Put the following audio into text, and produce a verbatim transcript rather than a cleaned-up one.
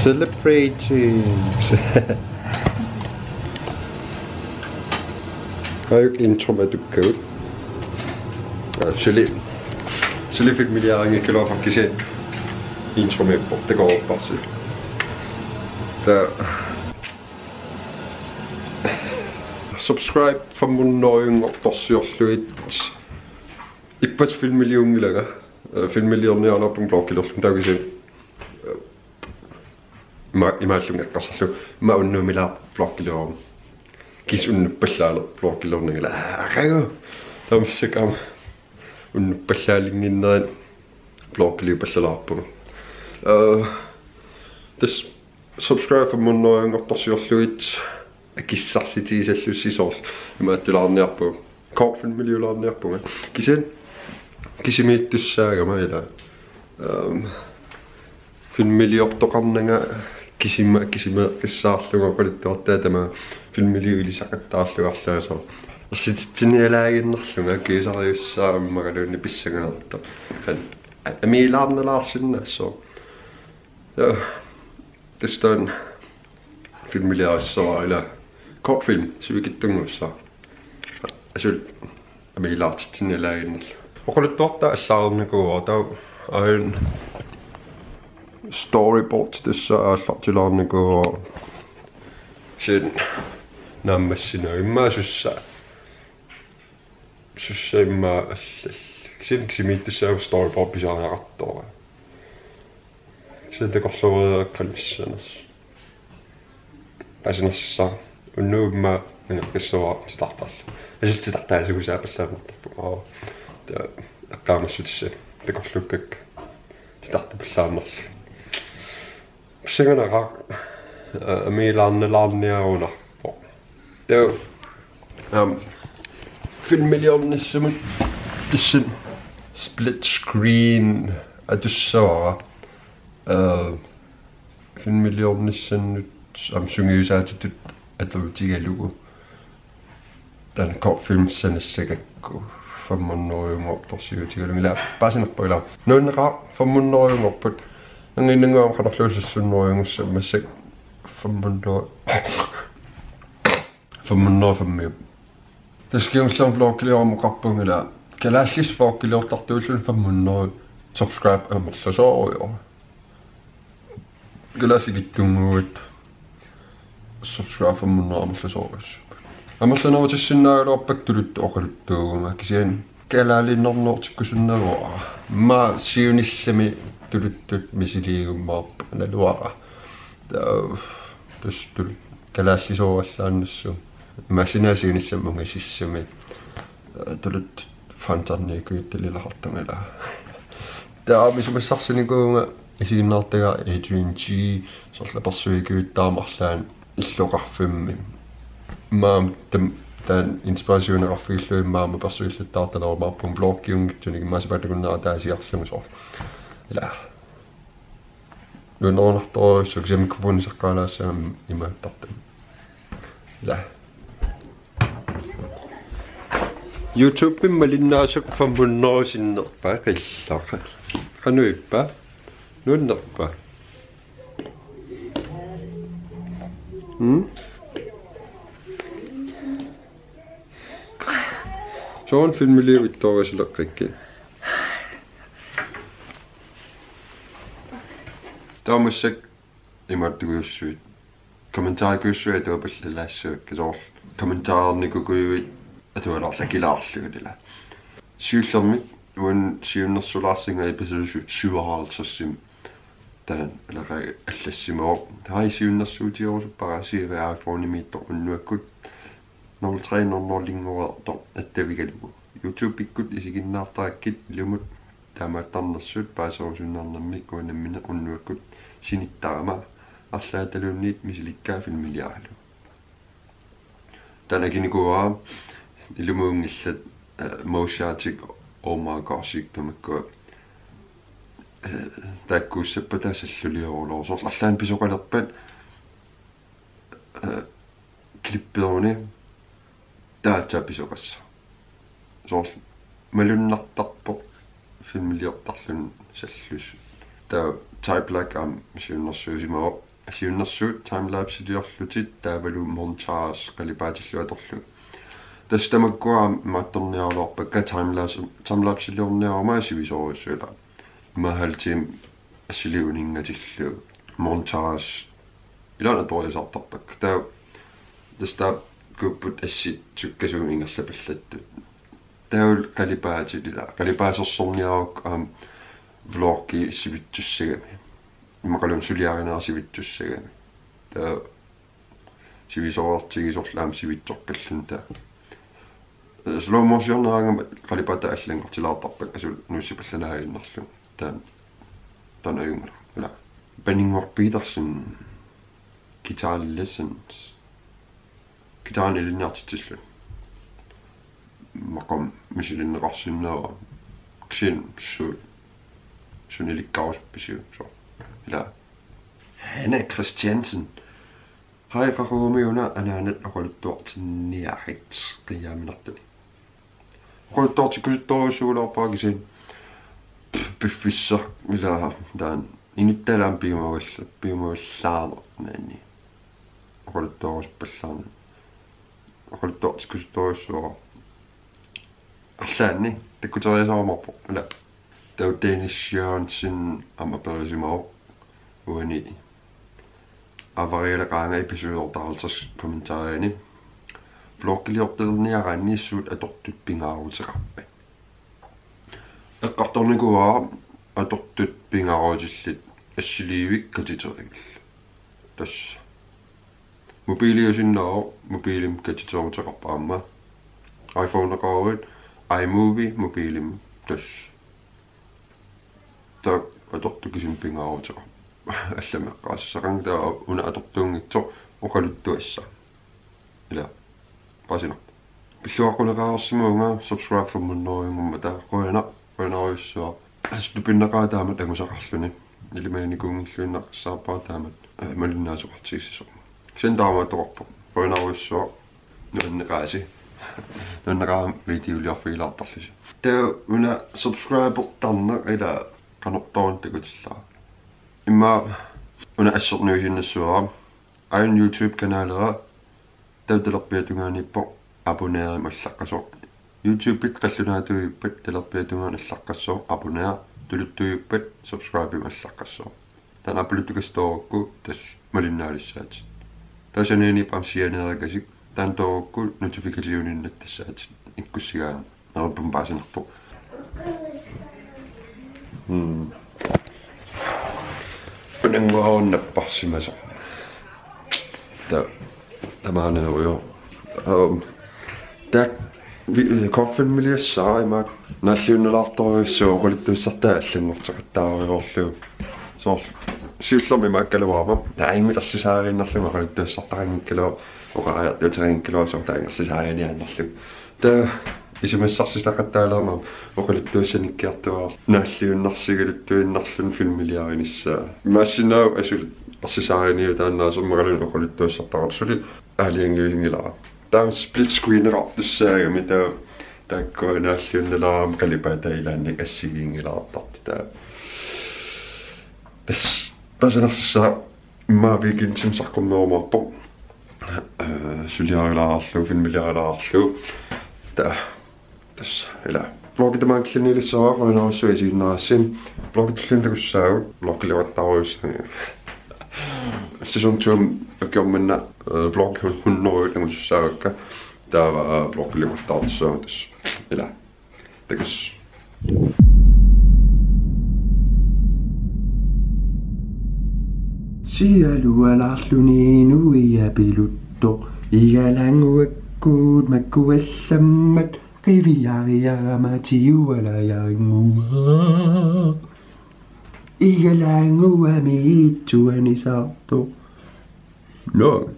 Celebrating. Ajuk intro matukkagut. Actually, actually filmiliarinngikkaluarpara kisianni intromiippoq takoreerparsi. Ta subscribe femhundredenngortorsiorlugit. Ippassaq filmiliunngilanga. Filmiliorniaraluarpunga vlogilerlunga taava kisianni ima imaallunga eqqarsarlugu ima unnuumilaarpoq vlogileruma. Kisianni unnuppallaalerpoq vlogilerniarlunga. Aqagu. Taava massakkut aamma unnuppallaalinnginnerini vlogiliupallalaarpunga. Eh, tassa subscribe femhundredenngortorsiorlugit akissarsitigisallusi soorlu imaattulaarniarpunga. Kortfilmiliulaarniarpunga. Kisianni kisimiittussaagama ila. Ehm, filmiliortoqarnanga kisima kisimeeqqissaarlunga oqaluttuartaa tamaat filmiliut ilisaqattaarlugu arlaasoq. Ersititsinialaaginnarlunga kiisariussaammagalunni pissanganartoq. Kan amiilaarnalaarsinnaasoq. Ja. Tassa taanna filmiliarissuara ila. Kortfilm sivikitsunnguussaaq. Asuli amiilaartitsinialaaginnarlunga. Oqaluttuartaa allaareernikuuara taava aajuna storyboard tassa aallartilaarnikuuara. Kisianni naammassineq immaqa sussa. Sussa immaqa allallu. Kisianni kisimiittussaagama storyboard pisariaqartoq. Kisianni takorlooriareerpara missanersoq. Paasinarsissaaq. Unnuup immaqa angaqqissuara titartarlugu. Asuli titartaasugusaapallaanertarpunga. Aap. Taava eqqaamassutissat. Takorluukkakka. Titartapallaannarlugu. Pissanganaqaaq, eh, amiilaarnalaarniarunarpoq. Taava, ehm, filmiliornissamut tassani split screen atussavara. Eh, filmiliornissannut aamma sungiusaatitut atuutigalugu. Taanna kortfilmissaq nassagakku femhundredenngortorsiutigalugu ila paasinarpoq ila. Nuanneqaaq femhundredenngorput. Anginnannguaq qanorluunniit sassunnerujunngussaq massakkut femhundrede. Femhundrede femmiup. Tassa kingullermik vlogiliorama oqarpunga ila. Kalaallisut vlogiliortartuulluni femhundrede subscribe amerlasoorujoq. Kalaallit kittunnguit subscribe femhundrede amerlasoorujussaapput. Amerlanerutissinnaagaluarpakka tuluttut oqaluttuuguma kisianni kalaaliinnarniortikkusunnagu. Immaqa siunissami tuluttut misiliigummaarput naluara. Taava tassa tuluttut kalaallisoorallaannassaaq. Immaqa sinaata siunissami ungasissami. Tuluttut fantarniikujuttalilaqartumik ila. Taava isumassarsinikuuvunga isiginnaartagara Adrian G, soorlu apersuikujuttarami arlaanni illoqarfimmi. Maam tam taanna inspirationeqarfigillugu immaqa aamma apersuillattaartalerumaarpunga vlogiunngitsunik immaqa sapaatip akunnera ataasiarlugu soorlu. Ila. Nuannerunartorujussuuvoq kisianni mikrofoni saqqaalaassagama imaattartami. Ila. YouTube-imi malinnaasut femhundrede sinnerpaa qillaq. Qanoq ippa? Nuannerpa? Mm? Soorlu filmiliut ittoorisileqqikkit. Taava massakkut imaattukujuussuit. Kommentarikujussuit atuapallalaassuakka soorlu. Kommentarnikukujuit atualaarlakilaarlugit ila. Siullermik uani siunnersulaarsinga episode syvoghalvtredsimi. Taanna ilaqaaq allassimavoq. Hej, siunnersuutigerusuppara Siri iPhone-imiittoq unnuakkut nul tre nul nul-inngoreertoq attavigalugu. YouTube-ikkut isiginnaartarakkit ilumut taamaattarnersut paaserusunnarnermik uanga nammineq unnuakkut sinittarama arlaataluunniit misilikkaa filmiliaralugu. Taanna akinikuuara ilumuunngillat, eh, Moshatik, Omar Goshik tamakkua, eh, taakkuussappata salluliorulooq. Soorlu arlaannik pisoqalerpat, eh, klipperuni taava pisoqassaaq. Soorlu malunnartarpoq filmiliortarluni sallussaq. Taava Ty Blak aamma siunnersuusimavoq. Siunnersuut timelapsiliorlutit taavalu montage qalipaatillu atorlugu. Tassa tamakkua imaattorniaraluarpakka timelapse, timelapsiliorniaruma sivisoorujussuuvoq. Ima halv time assiliuningatillu montage ilaanni atoriasaartarpakka. Taava tassa taakkuupput assit sukkasuumik ingerlapallattut. Taavalu qalipaatit ila. Qalipaasersorniarukku aamma vlogi sivitsussagami. Immaqaluunniit suliarinera sivitsussagami. Taava sivisoorartigisorlu aamma sivitsoqqilluni taava. Slow motioneraangama qalipaataa allanngortilaartarpakka asuli nuussipallanaaginnarlugu. Taanna, taanna ajunngilaq. Ila. Paninnguaq Petersen. Guitar lessons. Guitarinik ilinniartitsilluni. Maqaam misilinneqarsinnaavara. Kisianni suut. Suut ilikkarusuppisiuk. Soorlu. Ila. Hanne Christiansen. Hej, qaqugumiuna anaanat oqaluttuartinniarit qiiaminartuni. Oqaluttuartikkusuttorujussuugaluarpara kisianni piffissaq ila taanna inuttalaam piumavalla-, piumavallaarnerani. Oqaluttuarusuppallaarneq. Oqaluttuartikkusuttorujussuuara. Arlaanni takkuteriasaarumaarpoq ila. Taava Dennis Jørgensen aamma aperisimavoq uani avarialaqaanga episode otteoghalvtreds kommentariani. Vlogiliortalerniaraanni suut atortut pingaaruteqarpat? Eqqartornikuuara atortut pingaarutillit assiliivik katiterigillu. Tassa. Mobiiliusinnaavoq, mobiilimut katiteruteqarpoq aamma. iPhoneqaruit, iMovie mobiilimut tassa. Taakku atortut kisimi pingaaruteqarput. Allamik eqqaasissaqanngilaq taava una atortuunngitsoq oqaluttuassaq. Ila. Paasinarpoq. Pilluaqquneqareersimavunga subscribe femhundredenngormat taava qujanaq, qujanarujussuaq. Assut tupinnaqaaq taamatut angusaqarluni. Ilimaginikuunngilluinnaqqissaarpara taamatut. Ee, malinnaasoqartigissisoq. Kisianni taamaattoqarpoq. Qujanarujussuaq. Nuanneqaasi. Nuanneqaaq videoliorfigilaartarlusi. Taava una subscribertarneq ila qanortoq takutillara. Immaqa una assorniusinnassuara. Aajuna YouTube kanalera taava talerpiata tungaaniippoq abonnerimik allaqqasoq. YouTube-ip qallunaatuujuppat talerpiata tungaanut allaqqassooq abonner, tuluttuujuppat subscribe-imik allaqqassooq. Taanna appaluttukassi toorukku tassa malinnaalissaatit. Taava sanianiippoq aamma sianeerikasik taanna toorukku notificationinnattassaatit ikkussigaanni. Neruppamik paasinarpoq. Hmm. Unannguarun napparsimasoq. Taava, tamaanerujo. Um, taakku vi-, øh, kortfilmiliassaaq imaak naalliunnalaartorujussuaq oqaluttuassartaa allanngorteqattaareerlugu. Soorlu, siullermik imaakkaluarama. Taava immit ersisaariinnarlugu oqaluttuassartaqanngikkaluarama. Oqariartuuteqanngikkaluarama soorlu taanna ersisaariniaannarlugu. Taava isumassarsisaqattaalerama oqaluttuassanikkiartuaarlugu naalliunnarsigaluttuinnarluni filmiliarinissaa. Imaassinnaavoq asuli ersisaariniuk taanna asermaqaluni oqaluttuassartaqartoq suli aalajangiusinngilara. Taava split screeneqartussaagami taava taakkua naalliunnalaarami qalipaataa ilaanni assigiinngilaartartut taava. Tassa tassanarsissaa immaqa weekendimi saqqummerumaarpoq. Øh, suliarilaarlugu, filmiliarilaarlugu. Taava, tassa, ila. Vlogi tamaanga killiliissaaq, qujanarsuaq isiginnaarassi. Vlogi tulliani takussaagut, vlogiliortarujussuaq. Sæson to ukiormanna, øh, vlog hun-, hundrede angusussaagakka. Taava, øh, vlogiliortartussaagutta. Ila. Takuss. Sialualaarluni nuiapiluttoq igalaannguakkut makkuallammat qiviariarama tiualajarinnguaq. Igalaannguami itsuanisaartoq. No.